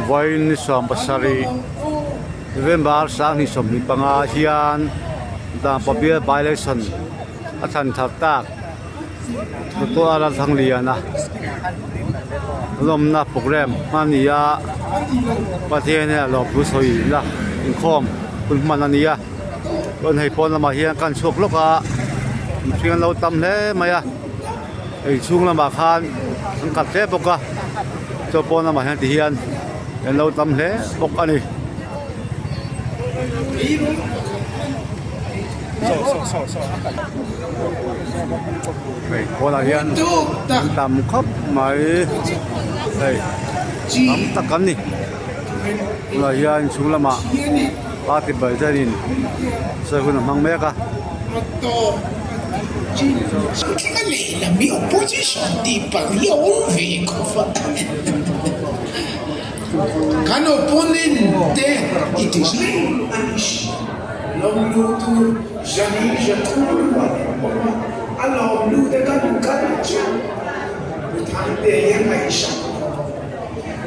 Vawiin ni 70 November 2025 hian Dampa bial by election a thlan thar tak Doctor R Lalthangliana lawmna programme hman a ni a Pathian hian a lawm thu sawi ila inkhawm hun hman a ni a. Chuan hei pawn lamah hian kan chhuak lawk a mihring an lo tam hle mai a hei chhung lamah khan an khat hle bawk a chuan pawn lamah hian ti hian an lo tam hle bawk a ni. Hei pawnah hian an tam khawp mai hei tam tak an ni tunah hian chhung lamah. Party President in sawi hun a hmang mek a.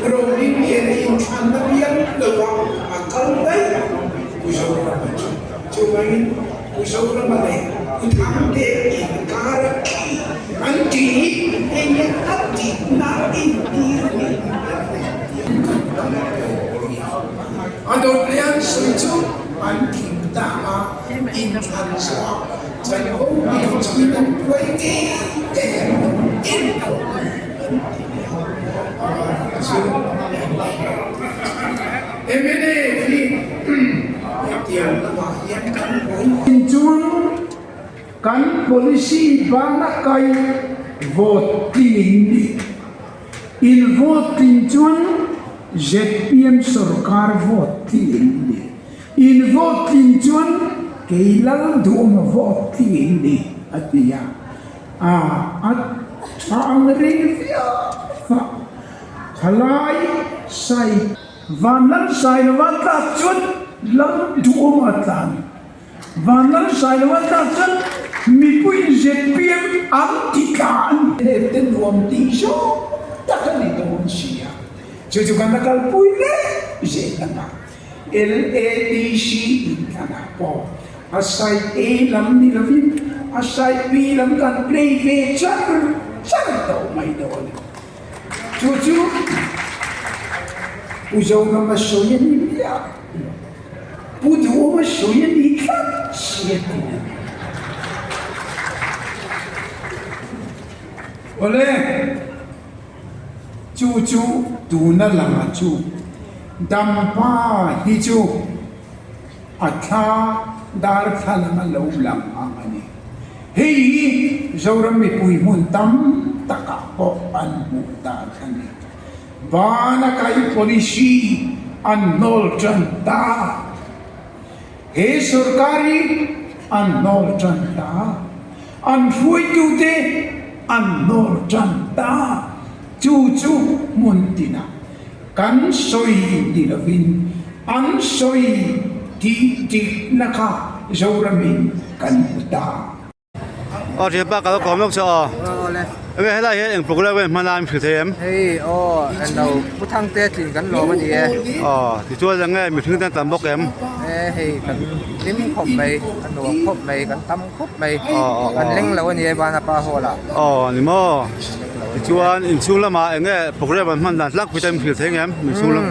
Rohling hian a inthlanna bial lo a, a kal daih Pu Zorama chu. Chuvangin Pu Zorama leh Pu Thangte inkar a khi an tih hi hei hian a dikna entir a ni an ti a. A dawt leh an sawi chu an tling ta a, inthlan zawh a chanvo inchhuin an buai ngei ngei an lo en lo an ti. Chuan kan policy bana kai vote tling in ni. In vote tling chuan zpm sorkar vote tling in ni. In vote tling chuan Kei lal duhawma vote tling in ni, a ti a. A a tha ang reng viau a, thalai sai van lal sai lova tlak chuan lal duhawma tlan, van lal sai lova tlak chuan mipuiin zpm an ti tla a ni. Heng te nuam tih zawng tak a ni dawn si a, chu chu kan la kalpui leh zel ang a. LADC inthlanah pawh a side A lam ni lovin a side B lam kan play ve char char tawh mai dawn a. Chu chu Pu Zorama sawi a ni miah lo. Pu Duhawma sawi a ni tlat si a ti a ni. Awle. Chu chu tuna langa chu dampa hi chu a thla darthlalang a lo lang ang a ni. Hei hi Zoram mipui hmun tam takah pawh an hmuh dan a ni. Vana kai policy an hnawl tan ta. He sorkar hi an hnawl tan ta. An hruaitute an hnawr tan ta. Chu chu hmun tinah kan sawi ni lovin an sawi tih dikna kha Zoramin kan hmu ta. Aw thianpa ka lo kawm lawk che aw. Enge helai hian eng program nge hman a in hrilh thei em? Hei aw englo Pu Thangte tlin kan lawm a ni e. Aw tichuan enge mihring te an tam bawk em? E hei kan hlim khawp mai a nuam khawp mai kan tam khawp mai kan leng lo a ni e Vanapa hall ah. Aw ni maw tichuan inchhung lamah enge program an hman dan tlangpui te in hrilh thei em inchhung lam?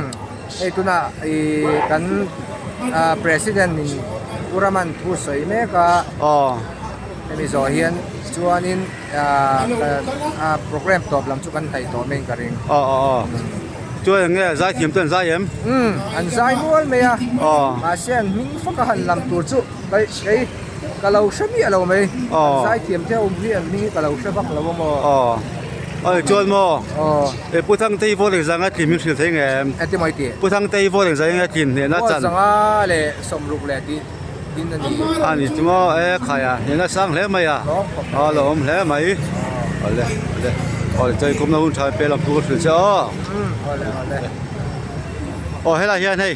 Hei tunah ih kan president in Pu Raman thu sawi mek a. Aw. Hemi zawh hian chuanin ahh program tawp lam chu kan hnaih tawh mai in ka ring. Aw aw aw chuan eng nge zaithiam te an zai em? Umm an zai mual mai a mahse an hming fak a han lam tur chu kei kei ka lo hre miah lo mai an zaithiam te awm hi an hming hi ka lo hre vak lo a maw. Aw aw chuan maw e Pu Thangtei vote engzah nga tlim in hrilh thei nge em? Engti maw i tih? Pu Thangtei vote engzah nge tlin hnehna chan? Vote zanga leh sawmruk leh tih. Din a ni. A ni chu maw e khai a hnen a sang hle mai a a lo awm hle mai awle awle awle chawi kawmna hun tha pe lam chu ka hrilh che aw awle awle aw helai hian hei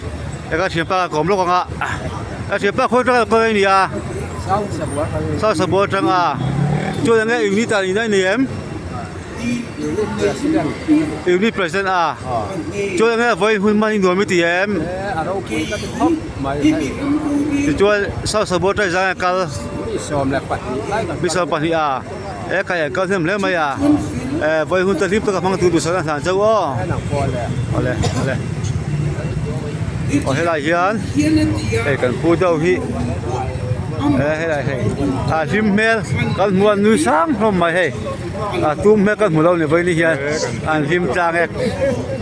eka thianpa ka kawm lawk ang a a thianpa khawi atanga kal a ni a sau sabual atang a chuan enge unit ah nihna a ni em Unit president a chuan enge vawiin hun hman hi nuam i ti em tichuan south sabawta zang a kal mi 22 a he kai an kal hnem hle mai a vawiin hun te hlim taka hmang tur duhsakna hlan chauh aw awle awle aw helai hian hei kan pu deuh hi helai hei a hlim hmel kan hmu a nui sang hlawm mai hei. A tum hmel ka hmu lo ni vawiin hian an hlim tlang e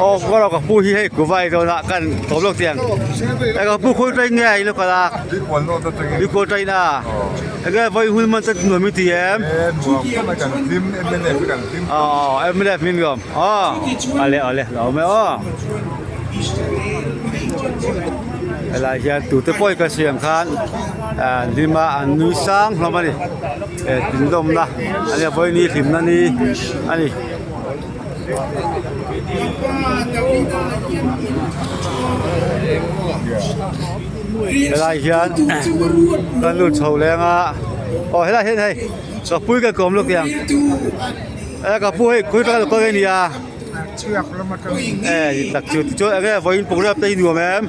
aw kawr ka pu hi hei kuva ei dawn a kan tawp lawk tiang e ka pu khawi train nge i lo kal a bikhual train a enge vawiin hun man chan nuam i ti em aw mnf min nuam aw ale ale lo awm e aw helai hian tute pawh hi ka siam khan an hlim a an nui sang hlawm a ni. Eh tindawmna a nia vawini hlimna ni a ni. Helai hian kan lut chho leng a aw helai hian hei ka pui ka kawm lawk ang e ka pu hei khawi taka kal nge ni a e tak chu tichuan enge vawiin program te hi nuam em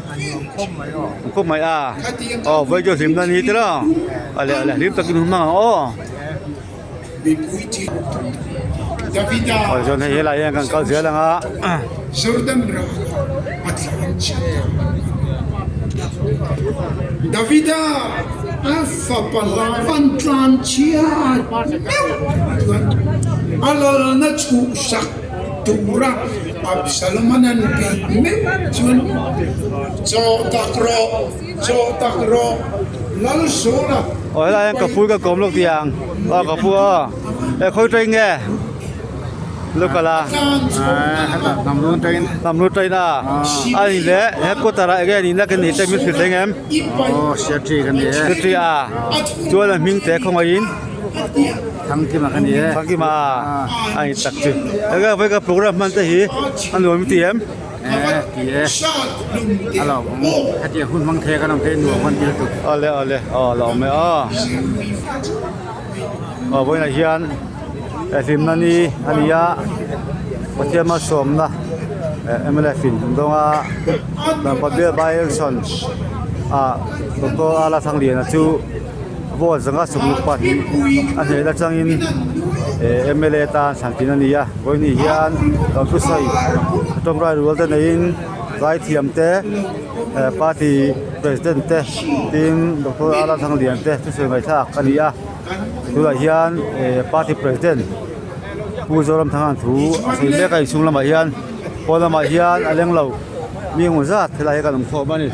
khawp mai a aw vawiin chu hlimna ni te lo. Ale ale hlim takin hun hmang ang aw. Aw chuan hei helai hian kan kal zel ang a. Davida a fapa Lavan tlan chhiat meuh chuan a lalna chhuhsak tura Absaloman an bih meuh chuan chaw tak rawh. Chaw tak rawh lal sawn a. Aw helai hian ka pu ka kawm lawk tih ang aw ka pu aw e khawi train nge. Local a. Hnam lu train a. A ni le headquarter ah enge nihna kan nih te min hrilh thei em? Secretary a. Chuan a hming te khawngaihin. Thangkima ka ni e. Thangkima a. A ni tak chu. Enge vawi ka program hman te hi a nuam i ti em? E ti e. A lo awm. Hetiang hun hmang thei a kan awm thei nuam kan ti lutuk. Awle awle. Aw a lo awm e aw. Aw vawiinah hian hlimna ni a ni a Pathian malsawmna mlf in an dawng a Lampa bial by election ah Doctor Ala Thangliana chu vote zanga sawmruk pahnih a hneh atangin mla tan thlan tin a ni a vawiin hian Lampusawi tawngrai rual te neiin zaithiam te. Party president te tin Doctor Ala Thanglian te thusawi ngaihthlak a ni a tunah hian party president Pu Zoramthanga'n thu a sawi mek a inchhung lamah hian pawn lamah hian a leng lo mi engemaw zat helai hi kan awm khawm a ni.